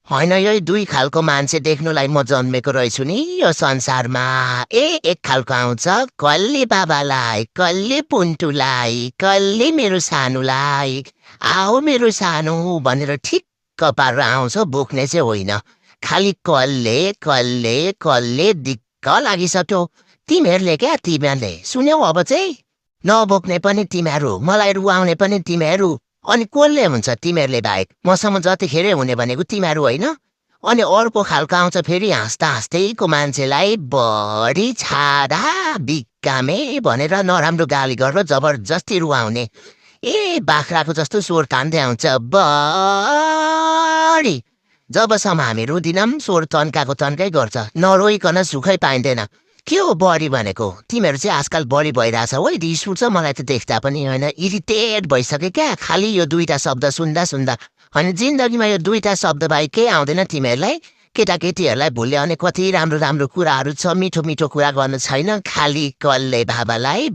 होइन यही दुई खालको मान्छे देख्नुलाई म जन्मेको रहेछु नि यो संसारमा। एक खालको आउँछ कल्ले बाबालाई, कल्ले पुन्टुलाई, कल्ले मेरो सानुलाई, आओ मेरो सानो भनेर ठिक्क पारेर आउँछ, बोक्ने चाहिँ होइन। खालि कल्ले कल्ले कल्ले दिक्क लागिसक्यो। तिमीहरूले क्या तिमीहरूले सुन्यौ अब चाहिँ नबोक्ने पनि तिमीहरू, मलाई रुवाउने पनि तिमीहरू, अनि कसले हुन्छ तिमीहरूले बाहेक? मसँग जतिखेरै हुने भनेको तिमीहरू होइन? अनि अर्को खालको आउँछ फेरि हाँस्दा हाँस्दैको मान्छेलाई बढी छाडा बिकामे भनेर नराम्रो गाली गरेर जबरजस्ती रुवाउने। बाख्राको जस्तो स्वर तान्दै आउँछ बढी। जबसम्म हामी रुदिनौँ स्वर तन्काको तन्कै गर्छ, नरोइकन सुखै पाइँदैन। के हो बढी भनेको? तिमीहरू चाहिँ आजकल बढी भइरहेछ है, रिस उठ्छ मलाई त देख्दा पनि। होइन इरिटेट भइसक्यो क्या खालि यो दुईटा शब्द सुन्दा सुन्दा। होइन जिन्दगीमा यो दुईटा शब्द बाहेक केही आउँदैन तिमीहरूलाई? केटाकेटीहरूलाई भुल्याउने कति राम्रो राम्रो कुराहरू छ, मिठो मिठो कुरा गर्नु छैन, खालि कल्ले बाबालाई